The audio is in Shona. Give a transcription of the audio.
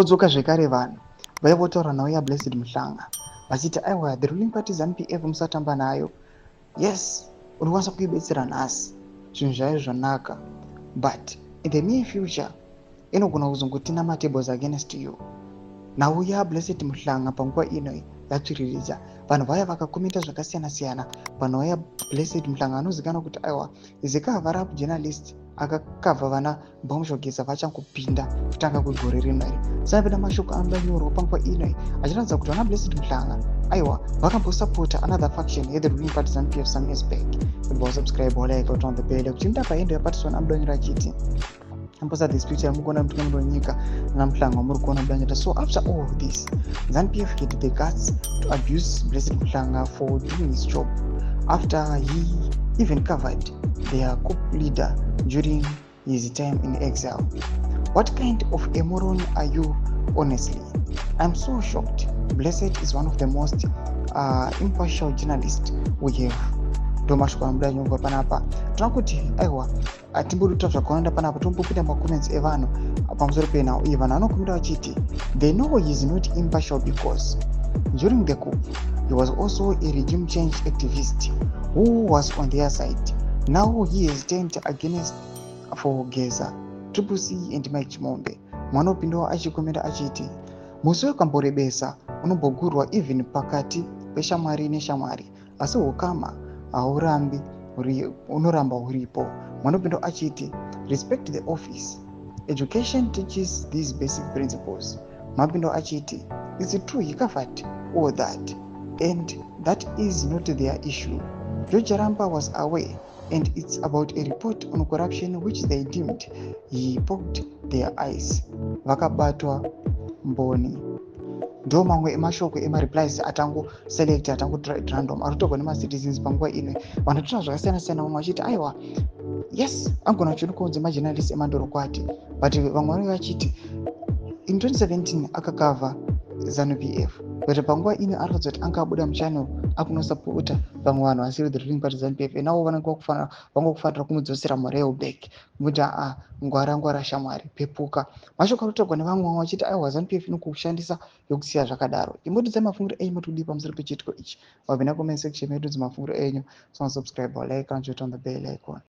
Vodzoka zvekare vanhu vaiva votaura nhau yaBlessed Mhlanga vachiti aiwa, the ruling party ZANU PF musatamba nayo. Yes, unokwanisa kuibetsera nhasi, zvinhu zvayo zvanaka, but in the near future inogona kuzongoturn matables against you. Nhau yaBlessed Mhlanga panguva ino yatsviriridza vanhu vaya vakakomenta zvakasiyana siyana panhau yaBlessed Mhlanga, anozivikanwa kuti aiwa, is a cover up journalist akakavha vana Bombshell Geza vachangopinda kutanga kwegore rino iri. Sanapinda mashoko anodanyorwa panguva ino achiratidza kuti vana Blessed Mhlanga aiwa, vakambosapota another faction yethe ruling party ZANU PF some years back. Kuti wasubscribe, walike, on the bell kuchienda paendo yaPatison anodanyora achiti ambosa this picture yamukuona mutungamiri wenyika naMhlanga wamuri kuona mudanyota. So after all of this, ZANU PF had the guts to abuse Blessed Mhlanga for doing his job after he even covered their coup leader during his time in exile. What kind of a moron are you? Honestly, I'm so shocked. Blessed is one of the most impartial journalists we have. Ndo mashoko anobuda nyongwa panapa. Tinoda kuti aiwa, hatimbodi kutaura zvakawanda panapa, tombopinda macomments evanhu pamusoro penhau iyi. Vanhu vanokomenda vachiti they know he is not impartial because during the coup he was also a regime change activist who was on their side. Now he has turned against for Geza, Triple C and Mike Chimombe. Mwana upindawo achikomenda achiti musi wekamborebesa unombogurwa even pakati peshamwari neshamwari, asi ukama haurambi, unoramba huripo. Mwanopinda achiti respect the office, education teaches these basic principles. Mapinda achiti it's true, he covered all that and that is not their issue. George Charamba was away and it's about a report on corruption which they deemed he poked their eyes. Vakabatwa mboni. Ndo mamwe emashoko emareplies atangoselect, atangotora at random, ari kutorwa nemacitizens panguva ino. Vanhu totora zvakasiyana siyana, vamwe vachiti aiwa, yes, angona kuchinokonze majournalist emandorokwati, but vamwe vanenge vachiti in 2017 akakavha ZANU PF, but panguva ino ari kuratidza kuti anga abuda muchannel akunosapota vamwe vanhu vasiri the ruling party ZANU PF. Navo vanenge vangokufanira kumudzosera morale back, kumuti aa, ngwara ngwara shamwari, pepuka. Mashoko ari kutaurwa nevamwe, vamwe vachiti aiwa, ZANU PF inokushandisa yokusiya zvakadaro. Imbotidzai mafungiro enyu, matodii pamusoro pechiitiko ichi? Wapinda comment section medu, dzimafungiro enyu. So subscribe, like and on the bell icon.